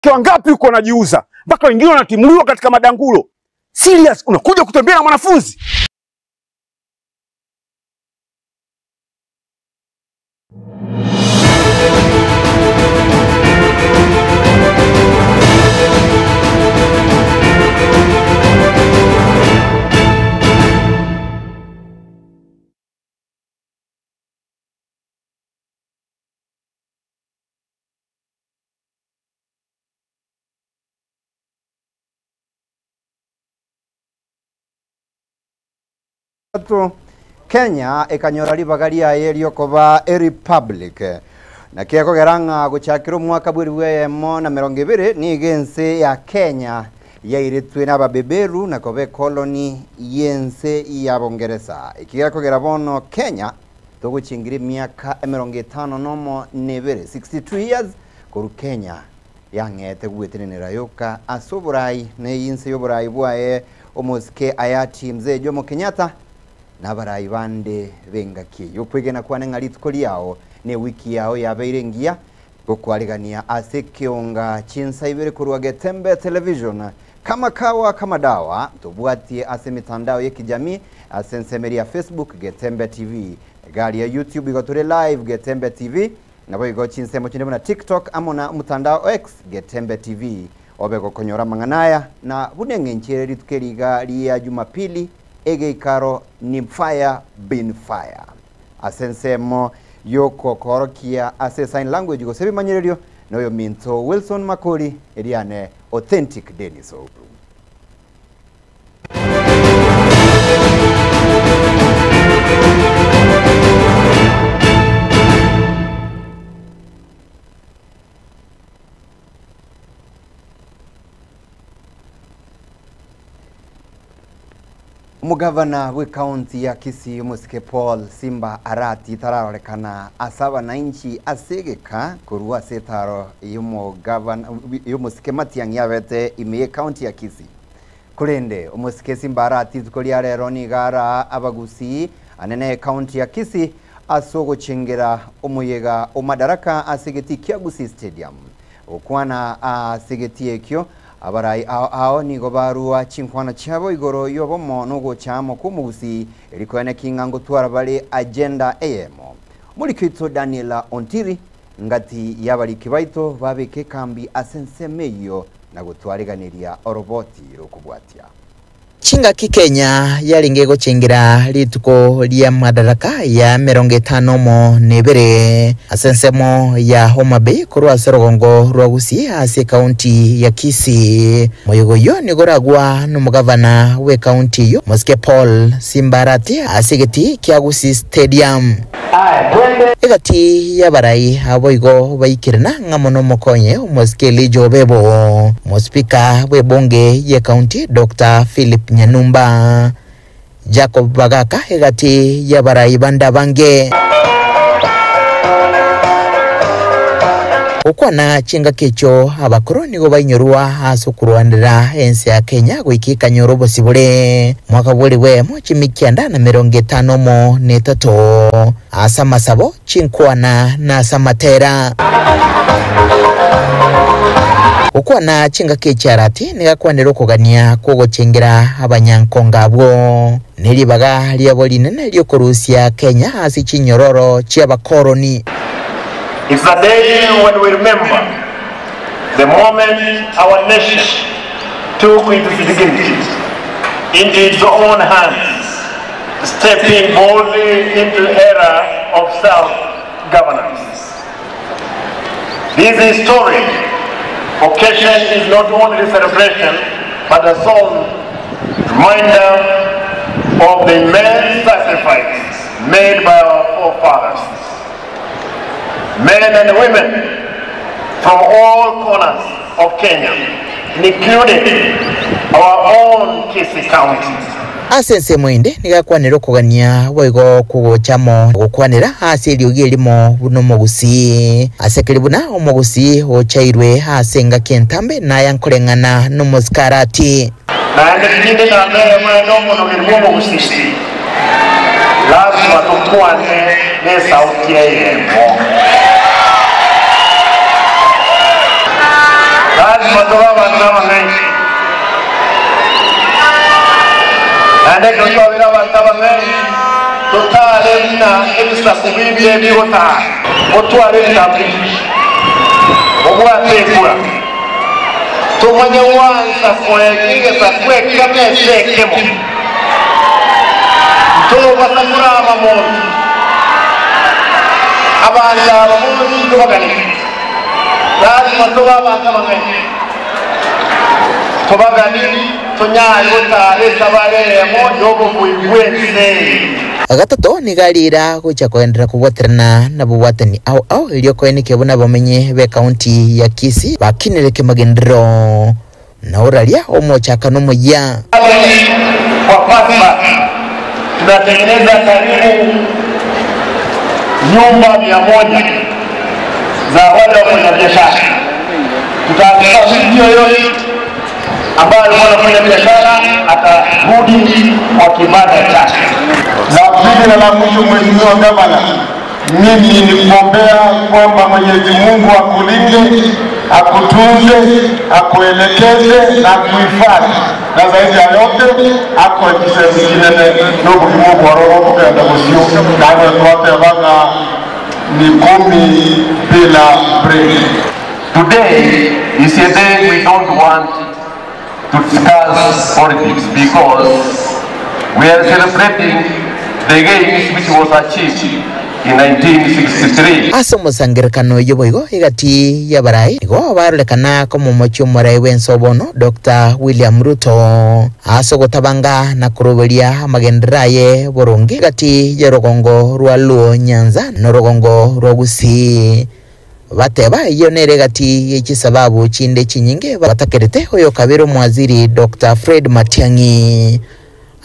Wangapi huko wanajiuza mpaka wengine wanatimuliwa katika madangulo. Serious, unakuja kutembea na mwanafunzi? Kenya ekanyora ribaga riaye riokoba erepublic naki ekogera ng'a gochakera omwaka bwa eribu eyemo na emerongo ebere nigo ense ya Kenya yairetwe na ababeberu na koba ekoloni y'ense ya Bongeresa. Eki gekogera bono Kenya togochingira emiaka emerongo etano nomo na ebere, 62 years, korwa Kenya yang'ete gwetenenera yoka ase oborai na eyinse y'oborai bwaye omosike hayati Mzee Jomo Kenyatta na abarai bande b'engaki eyio. Okwegena kwane ng'a rituko riao na ewiki yao yabeire engiya, gokwarigania ase ekeonga chinsa ibere korwa Getembe Television, kama kawa kama dawa, tobwatie ase emitandao y'ekijamii ase ensemeri ya Facebook Getembe TV, egari ya YouTube igo tore live Getembe TV, Naboigo chinsemo chinde buna TikTok amo na omotandao o X, Getembe TV, obe gokonyora amang'ana aya na buna eng'encho ere rituko eri iga ria Jumapili egeikaro ni fire bin fire. Ase ensemo y'okokoorokia ase sign language gose ebimanyererio noyominto Wilson Makori eriane Authentic Dennis Ouru. Omogavana bw'ekaunti ya Kisii omosike Paul Simba Arati tararorekana ase abananchi ase egeka korwa ase etaro y'omogavana y'omosike Matiang'i yabete ime y'ekaunti ya Kisii. Korende omosike Simba Arati rituko ria rero nigo araa abagusii anene ekaunti ya Kisii ase ogochengera omoyega o Madaraka ase egetii kia Gusii Stadium. Gokwana ase egetii ekio, abarai ao ao nigo barua chinkwana chiabo igoro y'obomo na ogocha amo kw'omogusii erio koeneki ng'a ngotwara bare agenda eyemo. Omoriki oito Daniel Ontiri ngati y'abariki baito babeke ekambi ase ensemo eyio na gotwariganeria oroboti rokobwatia. Chingaki Kenya yarenge gochengera rituko ria madaraka ya emerongo etano omo na ebere ase ensemo ya Homa Bay korwa ase orogongo rwa Gusii ase ekaunti ya Kisii. Moyega oyio nigo oragwa nomogavana bw'ekaunti eyio Mosike Paul Simbarati ase egetii kia Gusii Stadium. Egati y'abarai abo igo baikirana ng'amo nomokonye omosike Elijah Obebo, omosipika bw'ebunge y'ecounty Doctor Philip Nyanumba, Jacob Bagaka egati y'abarai bande abange. Gokwana chingaki echio abakoro nigo bainyorwa ase okorwanera ense ya Kenya goika ekanyora obosibore mwaka bw'eri bw'eyemo chimikianda na merongo etano omo na etato, ase amasabo, chinkwana, na ase amatera. Gokwana chingaki echi Arati nigo akwanire okogania kw'ogochengera abanyankongo abwo, ne ribaga riabo rinene ri'okorusia Kenya ase chinyororo chi'abakoroni. It's a day when we remember the moment our nation took its dignity into its own hands, stepping boldly into the era of self-governance. This historic occasion is not only a celebration, but a solemn reminder of the immense sacrifice made by our forefathers men and women from all corners of Kenya, including our own Kisii County. Ase ensemo ende nigo akwanire okogania boigo kw'ogocha amo gokwanera ase eriogi erimo buna omogusii, ase keri buna omogusii ochairwe ase engaki entambe naya nkoreng'ana nomosikarati. Naende tinde namba eyemo ende omonogeri bw'omogusii, lasima tokwane nesauti eyemo. Naende ekero twabeire abanto abang'aini, totaare buna ebisaku binde bigotaara. Motware ebitambulisho, mobwate ekura, tomanye gwansa koegia egesaku ekemo ase ekemo. Ntobasa korama monto, abanto aba bonsi ntobaganetie. Lasima tobe abanto abang'aini, tobagani tonyare gotaara esabari eyemo y'obobui bw'ense eye. Gatato nigo ariira gochia kogenderera kobwaterana nabobwatani ao ao erio koenekia buna abamenyi b'ekaunti ya Kisii bakinire kemagenderero na oraria omochakano omoyia. Kwa Pasma tunatengeneza karibu nyumba 100 za wale wafanyabiashara. Tutahakikisha mtu yoyote ambaye alikuwa anafanya biashara atarudi kwa kibanda chake. La pili na la mwisho, Mheshimiwa Gavana, mimi ni kuombea kwamba Mwenyezi Mungu akulinde, akutunze, akuelekeze na akuhifadhi, na zaidi ya yote akuekise kinene nobugimu bwororo bugenda busio nawe twatebanga ni 10 bila break. Today is a day we don't want to discuss politics because we are celebrating the gains which was achieved in 1963. Ase omosangererekano oyio boigo egati y'abarai nigo barorekana komomochia omorai bw'ense obono Doctor William Ruto ase ogotabanga na koroberia amagenderero aye boronge egati y'orogongo rwa Luo Nyanza na orogongo rwa Gusii. Bateba eyio nere egati ye chisababu chinde chinyinge batakerete oyokabere omwaziri Doctor Fred Matiang'i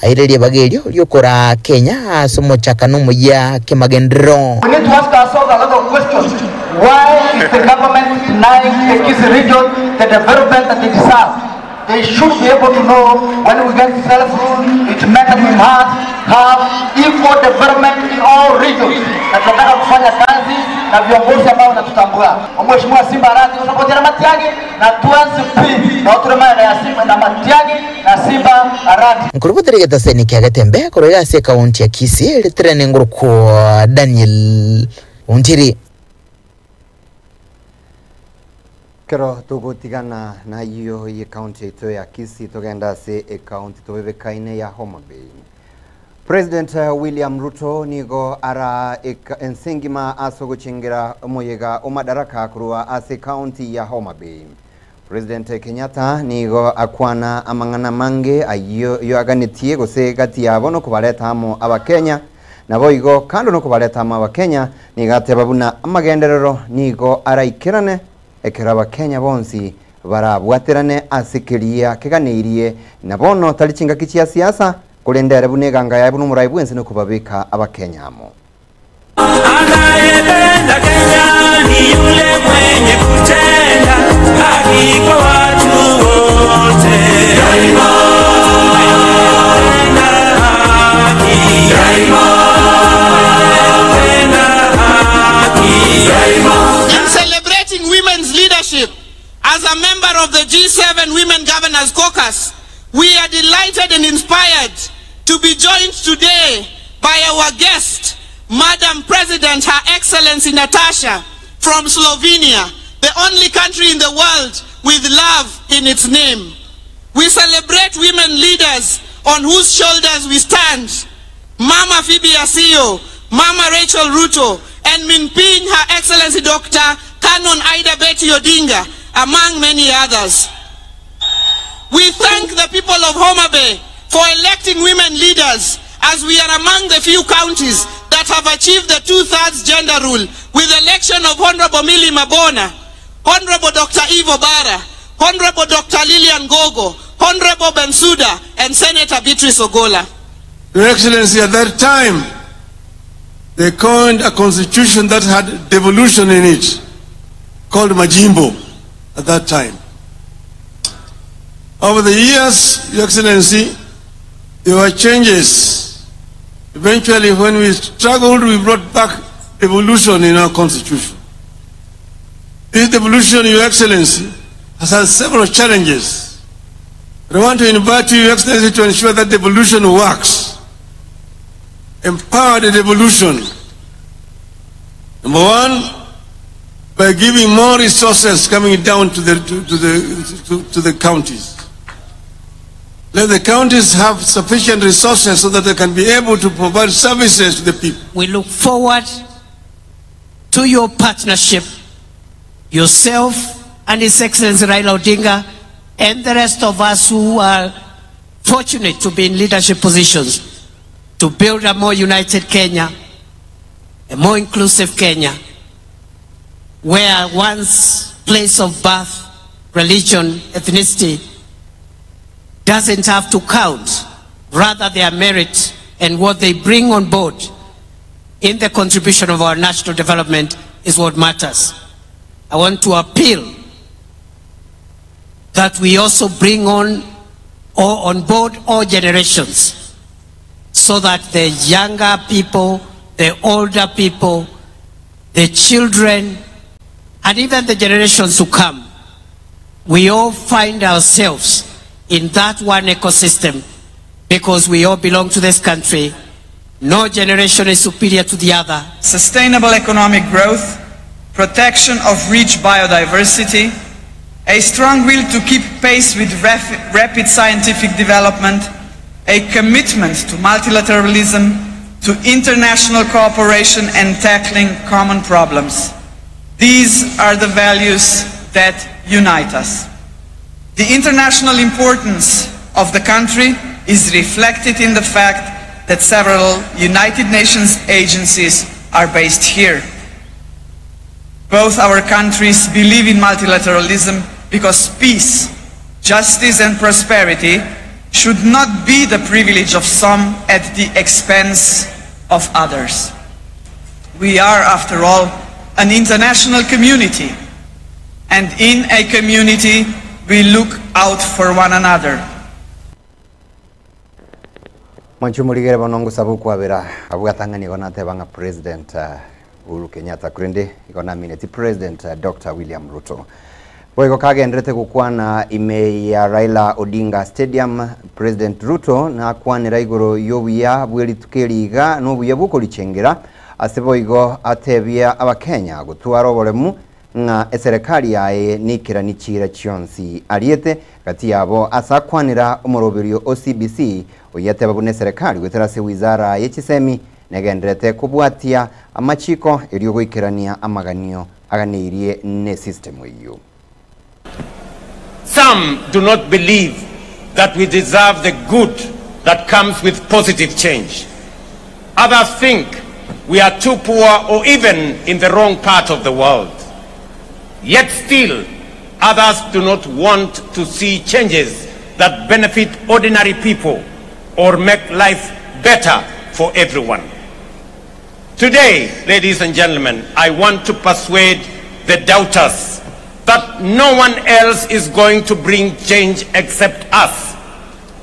aire ribaga erio riokoraa Kenya ase omochakano omoyia kemagenderero. We need to ask ourselves a lot of questions. Why is the government denying the Kisii region the development that they deserve? They should be able to know when we get self-rule, it meant that we must have equal development in all regions. Na tunataka kufanya kazi na viongozi ambao wanatutambua. Mheshimiwa Simba Arati tunapotea na Matiang'i na tuanze P na watu na Simba na Matiang'i na Simba Arati. Nkorobotera egetaseni kia Getembe korwa iga ase ekaunti ya Kisii ritere nengorokwa Daniel Ontiri. Kero togotigana nayio ye county yaito ya Kisii togenda ase ecounty tobebekaine ya Homa Bay. President William Ruto nigo ara ensengima ase ogochengera omoyega omadaraka korwa ase county ya Homa Bay. President Kenyatta nigo akwana amang'ana mange ayio yoaganetie gose gati yabo nokobareta amo abakenya nabo igo kando nokobareta amo abakenya nigo ateba buna amagenderero nigo araikerane ekero abakenya bonsi barabwaterane ase keria keganeirie na bono tari chingaki chia siasa korendere buna eganga yaye buna omorai bwense nokobabeka abakenya amo. Anayependa Kenya ni yule mwenye kutenda haki kwa watu wote. Daima. Anayependa haki. Daima. Anayependa haki. Daima. In celebrating women's leadership, as a member of the G7 Women Governors Caucus, we are delighted and inspired to be joined today by our guest, Madam President, Her Excellency Natasha from Slovenia, the only country in the world with love in its name. We celebrate women leaders on whose shoulders we stand. Mama Phoebe Asiyo, Mama Rachel Ruto, and Minping, Her Excellency Dr. Canon Ida Betty Odinga, among many others. We thank the people of Homa Bay for electing women leaders, as we are among the few counties that have achieved the two-thirds gender rule with the election of Honorable Millie Mabona, Honorable Dr. Eve Obara, Honorable Dr. Lillian Gogo, Honorable Bensuda, and Senator Beatrice Ogola. Your Excellency, at that time, they coined a constitution that had devolution in it, called Majimbo at that time. Over the years, Your Excellency, there were changes. Eventually, when we struggled, we brought back devolution in our constitution. This devolution, Your Excellency, has had several challenges. But I want to invite you, Your Excellency, to ensure that devolution works. Empower the devolution. Number one, by giving more resources coming down to the, to, to the, to, to the counties. Let the counties have sufficient resources so that they can be able to provide services to the people. We look forward to your partnership, yourself and His Excellency Raila Odinga, and the rest of us who are fortunate to be in leadership positions to build a more united Kenya, a more inclusive Kenya, where one's place of birth, religion, ethnicity doesn't have to count, rather their merit and what they bring on board in the contribution of our national development is what matters. I want to appeal that we also bring on or on board all generations so that the younger people, the older people, the children, and even the generations to come, we all find ourselves in that one ecosystem because we all belong to this country. No generation is superior to the other. Sustainable economic growth, protection of rich biodiversity, a strong will to keep pace with rapid scientific development, a commitment to multilateralism, to international cooperation and tackling common problems. These are the values that unite us. The international importance of the country is reflected in the fact that several United Nations agencies are based here. Both our countries believe in multilateralism because peace, justice and prosperity should not be the privilege of some at the expense of others. We are, after all, an international community, and in a community we look out for one another. Mwanche morigere bono ngosaba okwabera abwo gatang'ani igo nateba ng'a President Uhuru Kenyatta korende igo namineti President Doctor William Ruto. Boigo kagenderete gokwana ime ya Raila Odinga Stadium, President Ruto nakwanera igoro y'obuya bwe rituko eri iga na obuya bw'okorichengera ase boigo atebia Abakenya gotwara oboremu ng'a eserekari yaye neikeranie chiira chionsi ariete gati yabo ase akwanera omoroberio o CBC oyio ateba buna eserekari goetera ase wizara ye chisemi negenderete kobwatia amachiko erio goikerania amaganio aganeirie nesystem eyio. Some do not believe that we deserve the good that comes with positive change. Others think we are too poor or even in the wrong part of the world. Yet still, others do not want to see changes that benefit ordinary people or make life better for everyone. Today, ladies and gentlemen, I want to persuade the doubters that no one else is going to bring change except us,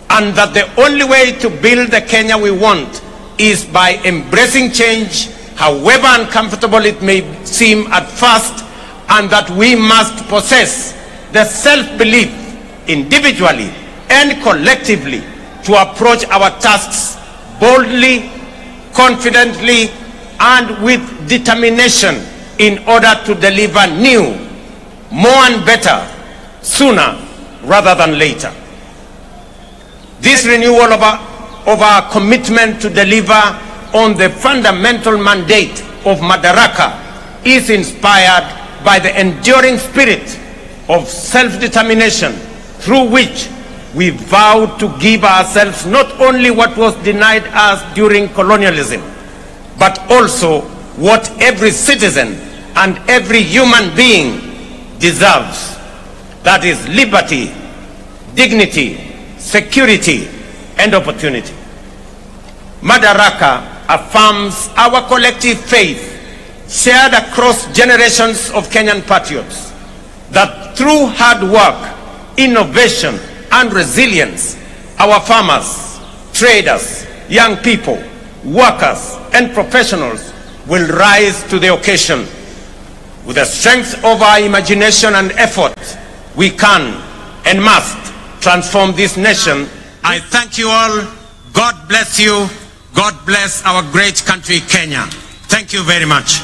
and that the only way to build the Kenya we want is by embracing change, however uncomfortable it may seem at first, and that we must possess the self-belief individually and collectively to approach our tasks boldly, confidently, and with determination in order to deliver new, more and better, sooner rather than later. This renewal of our, of our commitment to deliver on the fundamental mandate of Madaraka is inspired by the enduring spirit of self-determination through which we vow to give ourselves not only what was denied us during colonialism, but also what every citizen and every human being deserves. That is liberty, dignity, security, and opportunity. Madaraka affirms our collective faith shared across generations of Kenyan patriots that through hard work, innovation, and resilience, our farmers, traders, young people, workers, and professionals will rise to the occasion. With the strength of our imagination and effort, we can and must transform this nation. I thank you all. God bless you. God bless our great country, Kenya. Thank you very much.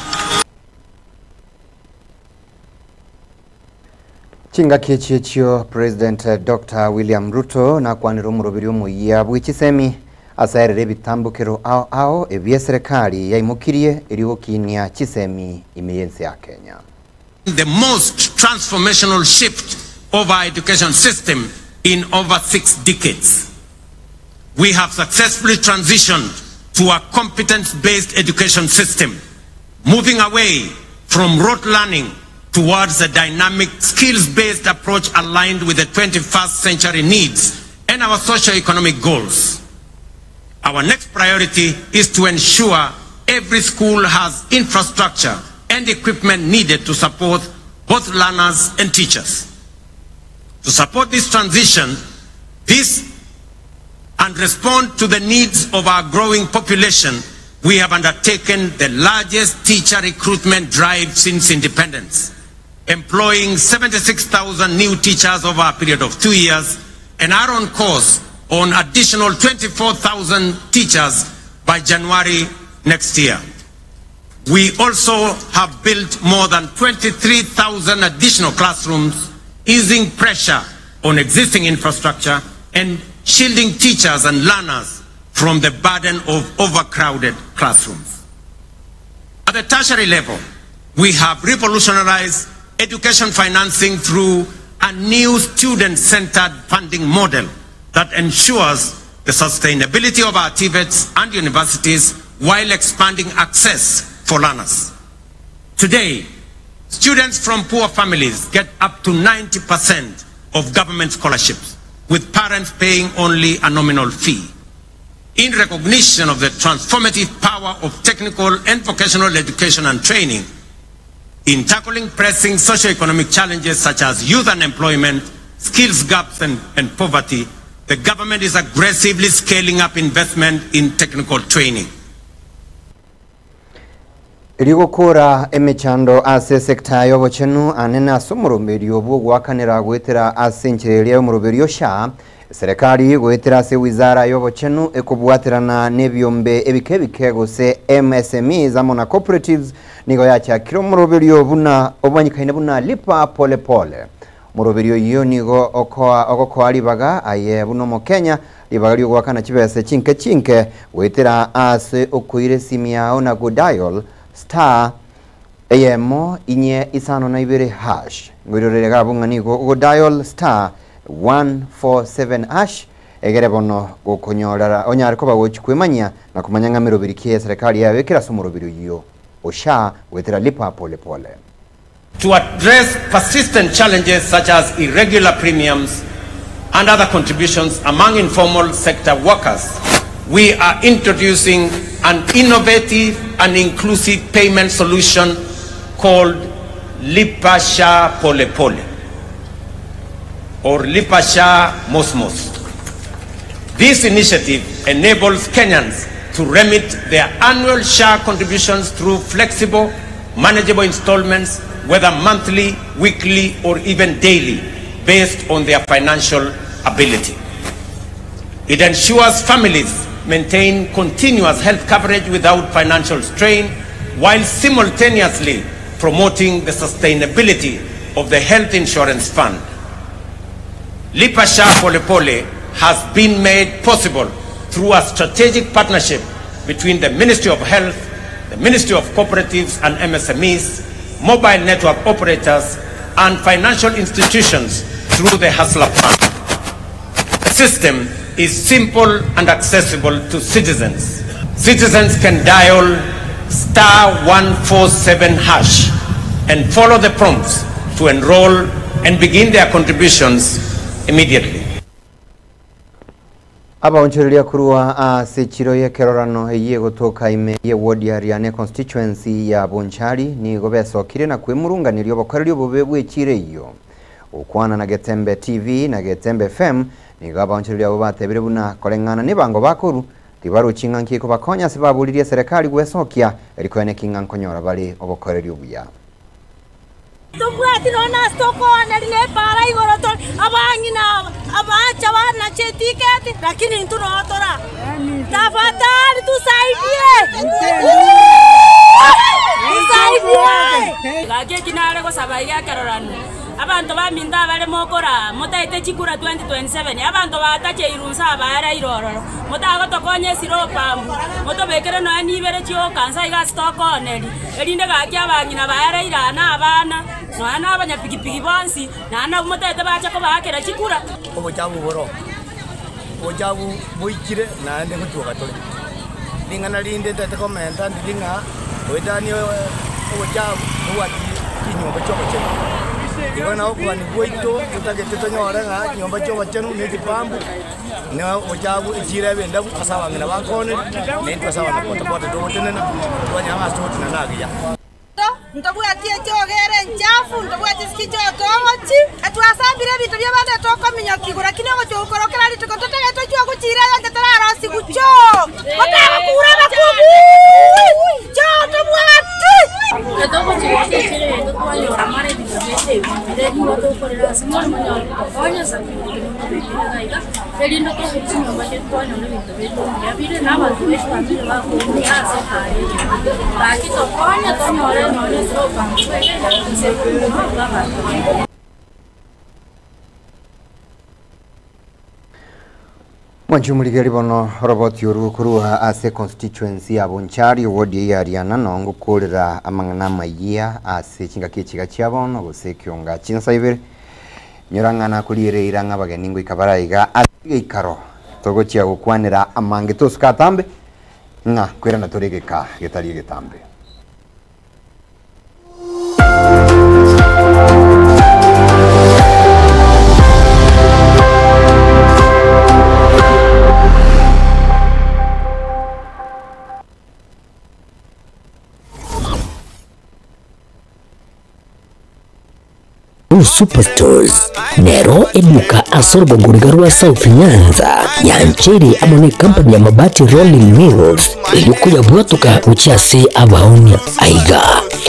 Chingaki echi echio President Doctor William Ruto nakwanire omoroberi omoyia bwe chisemi ase aerere ebitambokero ao ao ebia eserekari yaimokirie erio gokinia chisemi ime y'ense ya Kenya. The most transformational shift of our education system in over 6 decades. We have successfully transitioned to a competence-based education system, moving away from rote learning towards a dynamic, skills-based approach aligned with the 21st century needs and our socio-economic goals. Our next priority is to ensure every school has infrastructure and equipment needed to support both learners and teachers. To support this transition, this and respond to the needs of our growing population, we have undertaken the largest teacher recruitment drive since independence, employing 76,000 new teachers over a period of 2 years and are on course on additional 24,000 teachers by January next year. We also have built more than 23,000 additional classrooms, easing pressure on existing infrastructure and shielding teachers and learners from the burden of overcrowded classrooms. At the tertiary level, we have revolutionized education financing through a new student-centered funding model that ensures the sustainability of our TVETs and universities while expanding access for learners. Today, students from poor families get up to 90% of government scholarships, with parents paying only a nominal fee. In recognition of the transformative power of technical and vocational education and training, in tackling pressing socioeconomic challenges such as youth unemployment, skills gaps and poverty, the government is aggressively scaling up investment in technical training. Rigokora emechando ase sekta y'obochenu anene ase omoroberi obwo gwakanera goetera ase enchera y'omoroberi osha serikali goetera ase wizara y'obochenu ekobwaterana n'ebiombe ebike bike gose MSMEs amo na cooperatives nigo yachakire omoroberi obuna obanyikaine buna lipa pole pole. Omoroberi oyo nigo okoa ribaga aye buna omokenya ribaga riogwakana chibese chinke chinke goetera ase okoira esimi yao na godial star eyemo inye isano na ibere hash ngwirorere gabunga nigo ogodial star 147 hash egere bono gokonyorera onyare koba gochikwemanya na kumanya ng'a meroberi ki eserikali yabekera ase omoroberi oyo osha goetera lipa pole pole. To address persistent challenges such as irregular premiums and other contributions among informal sector workers, we are introducing an innovative and inclusive payment solution called Lipa Sha Pole Pole or Lipa Sha Mosmos. This initiative enables Kenyans to remit their annual SHA contributions through flexible, manageable installments, whether monthly, weekly, or even daily, based on their financial ability. It ensures families maintain continuous health coverage without financial strain, while simultaneously promoting the sustainability of the health insurance fund. Lipa Sha Pole Pole has been made possible through a strategic partnership between the Ministry of Health, the Ministry of Cooperatives and MSMEs, mobile network operators, and financial institutions through the Hustler Fund. The system is simple and accessible to citizens. Citizens can dial star 147 hash and follow the prompts to enroll and begin their contributions immediately. Abaonchoreria kurua ase chiro y'ekerorano eye gotoka ime ye ward ya Riane constituency ya Bonchari nigo besokire na kwemurunganiria obokoreri obobe bw'echiro eyio. Okwana na Getembe TV na Getembe FM nigo abaonchoreria abo batebire buna koreng'ana n'ebango bakoru tibarochi ng'a nki kobakonya ase baburirie serikali gwesokia erikoene king'a nkonyora bare obokoreri obuya. Tobwati nonye ase tokooneri na epara igoro tore abang'ina aba. Bagocha banache etiketi lakini intwe noo tora. Tafadhali tusaidie! Tusaidie! Gaki eki nare gosaba iga ekerorano, abanto baminto abare mokoraa, motaete chikura 2027, abanto batacheirwe inse abaereire ororo, motagotokonya esiropambu, motobekere nonya nibere chioka nsa iga ase tokooneria, erinde gaki abang'ina baereire aa na abana, nonya na abanyapikipiki bonsi, naende nabwo motaete bache kobaakera chikura. Obochafu boro, obochafu boikire naende ngochwoka tore. Ring'ana rinde ntagete komenta ndiri ng'a goetania obochafu nobwati chinyomba chia obochenu. Igo nabo okogania gwaito totagete tonyore ng'a chinyomba chia obochenu na echipambu na obochafu echire ebe endabu ase abang'ina bakonire, na intwe ase abanabodaboda togotenena, twanyora ng'a ase togotenena agiya. Ntobwati echoogo ere enchafu, ntobwati esike chi'otogochi. Twasambire ebinto bi'abande tokominyokia, lakini ogochia gokora kera rituko ntotagete tochie gochiira ayonde tararosigwa choo. Gotagokura abakungu choo ntobwati. Mwanchi omorigeri bono oroboti orwo korwa ase constituency ya Bonchari ward eye ya Riana noo ngokorera amang'ana amayia ase chingaki echiga chia bono gose ekionga chinsa ibere. Nyora ng'a nakoriere eira ng'a abageni ngoika bare aiga ase egeikaro togochia gokwanera amange tosuka atambe, ng'a kwerana tore egeka getari egetambe. Superstores nero eduka ase orogongo riga rwa South Nyanza yancheire amo ne company ya Mabati Rolling Mills erio koyabwatoka gochia ase abaonia. Aiga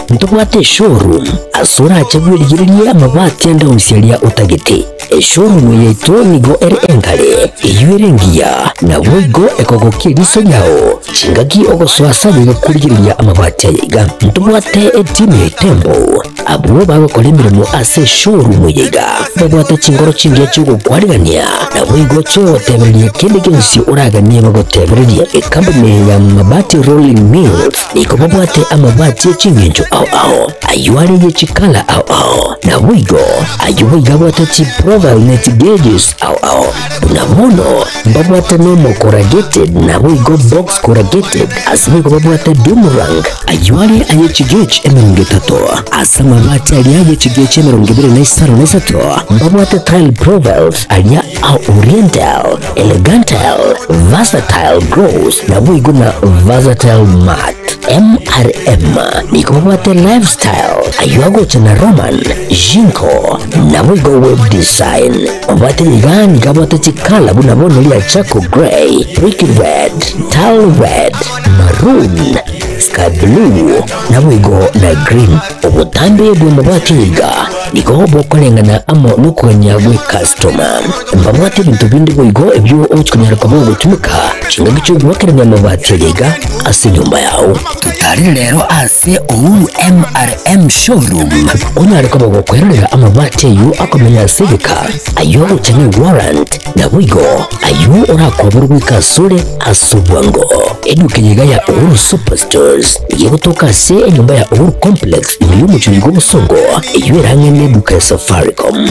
ntobwate eshowroom ase orache bwerigererie amabati ande onsi aria otagete. Eshowroom eye yaito nigo ere engare, eyio ere engiya, naboigo ekogokia eriso riao chingaki ogosoa ase aye gokorigereria amabati aya iga. Ntobwate etimu ya Itembo Abwo bagokora emeremo ase eshowroom eye iga babwate chinkoro chingiya chi'ogokwarigania, naboigo chi'ogotebereria kende gionsi oraganie bagotebererie. Ekampuni ya Mabati Rolling Mills nigo babwate amabati e ching'encho ao ao, ayio are ye chikala ao ao, naboigo ayio boigo abwate chiprofile ne chigauges ao ao. Buna bono mbabwate normal corrugated naboigo box corrugated, ase boigo babwate doomerang, Ayio are aye chigech 30, ase amabati aria aye chigech 23 mbabwate tile profiles aria a Oriental, Elegantal, Versatile Gloss naboigo na Versatile Matte. MRM nigo babwate Lifestyle, ayio agocha na Roman, Jinko, naboigo Web Design. Obwate iga nigo abwate chikala buna bono ria Charcoal Grey, Brick Red, Tile Red, Maroon, Sky blue, naboigo na green. Obotambe bw'amabati iga nigo bokoreng'ana amo nokogania gwe customer. Mbabwate ebinto binde boigo ebio ogochi konyara koba ogotumeka chingaki chi'ogoakerania amabati aya iga ase enyomba yao. Totarire rero ase Uhuru MRM Showroom onyare koba gokwerorera amabati ayio akomenya ase egeka, ayio agocha ne warrant, naboigo ayio orakoborwe goika asore ase obwango. Eduka eye iga ya Uhuru Superstores nigo egotoka ase enyomba ya Uhuru Complex ime y'omochie bw'obosongo eyio ere ang'e neduka ya Safaricom.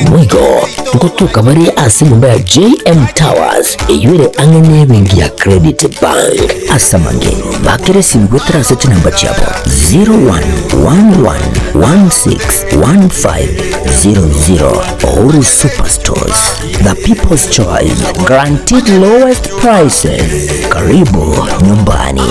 Boigo ngotoka bare ase enyomba ya JM Towers eyio ere ang'e nebenki ya Credit Bank. Ase amange bakere esimi goetera ase chinamba chiabo 0111161500. Uhuru Superstores, the people's choice, guaranteed lowest prices. Karibu nyumbani.